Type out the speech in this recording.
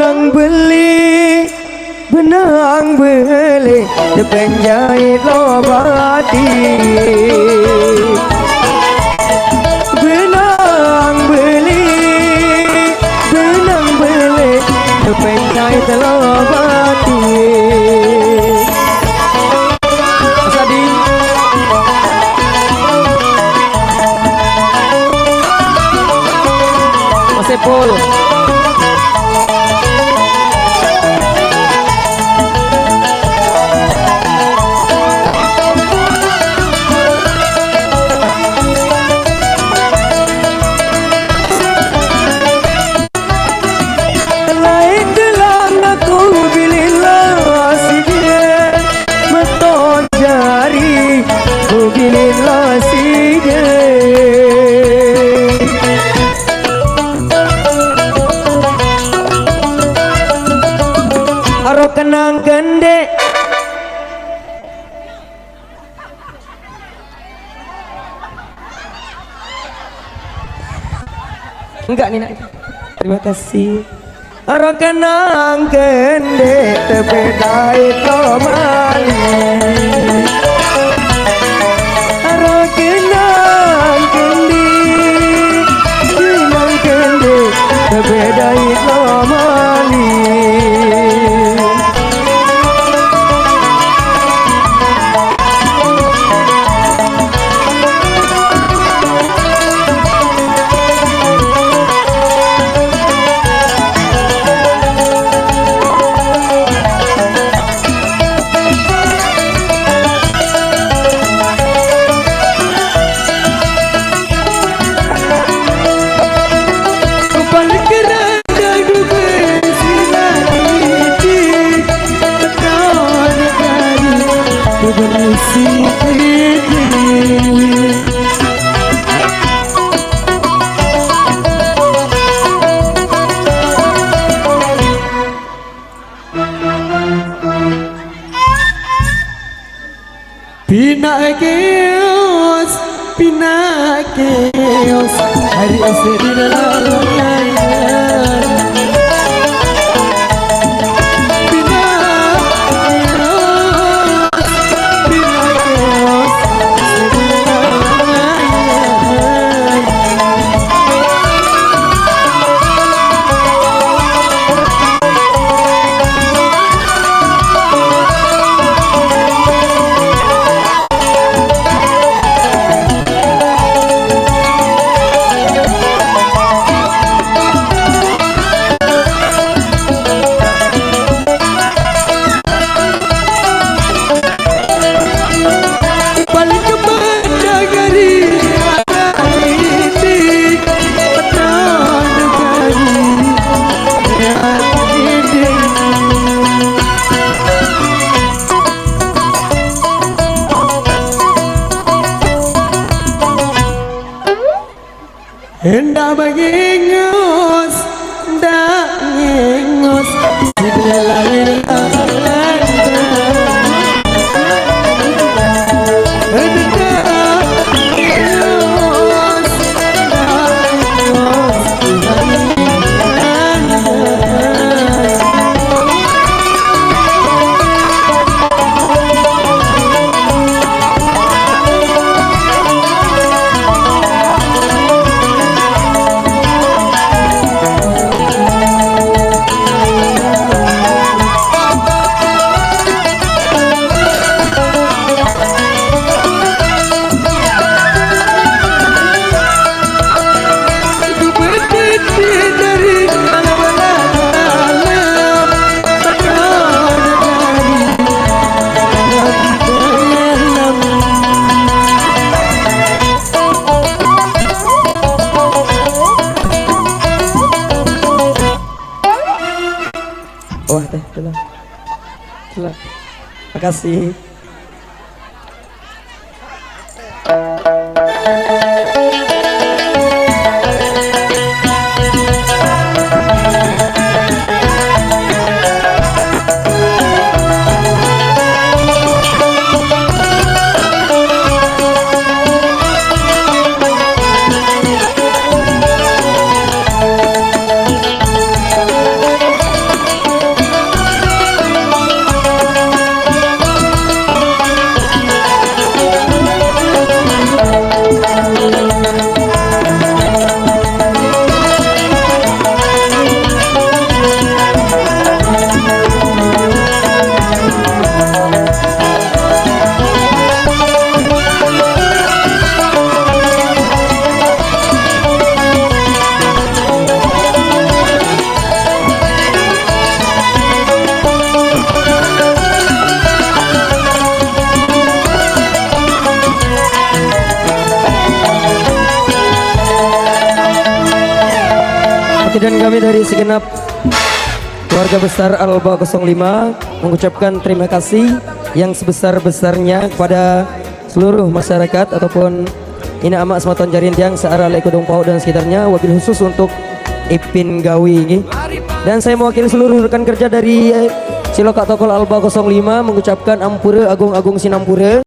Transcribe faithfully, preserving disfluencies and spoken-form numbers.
Benang beli, benang beli, depan jahit lo bati. Benang beli, benang beli, depan jahit lo bati. Mas Adi. Mas Epul. Lain gelang aku bilin lah sige, meton jari ku bilin lah sige. Aro kenang kendek. Enggak nih, Nak. Terima kasih. Aro kenang kendek tebedai to mali. Aro kenang kendek, kenang kendek tebedai to mali. Pina keos, pina keos, hari esok di dalam layar. Pina keos, pina keos, hari esok di dalam layar. Hendak bagi ngus, hendak ngus, di dalam Wah, teh, telah. Telah. Makasih. Dan kami dari segenap keluarga besar Alba kosong lima mengucapkan terima kasih yang sebesar-besarnya kepada seluruh masyarakat ataupun ina amak semeton jarintiang searah Lek Gunung Pau dan sekitarnya, wabil khusus untuk Ipin Gawi ini. Dan saya mewakili seluruh rekan kerja dari Silokak Tokol Alba kosong lima mengucapkan ampura agung-agung sinampura.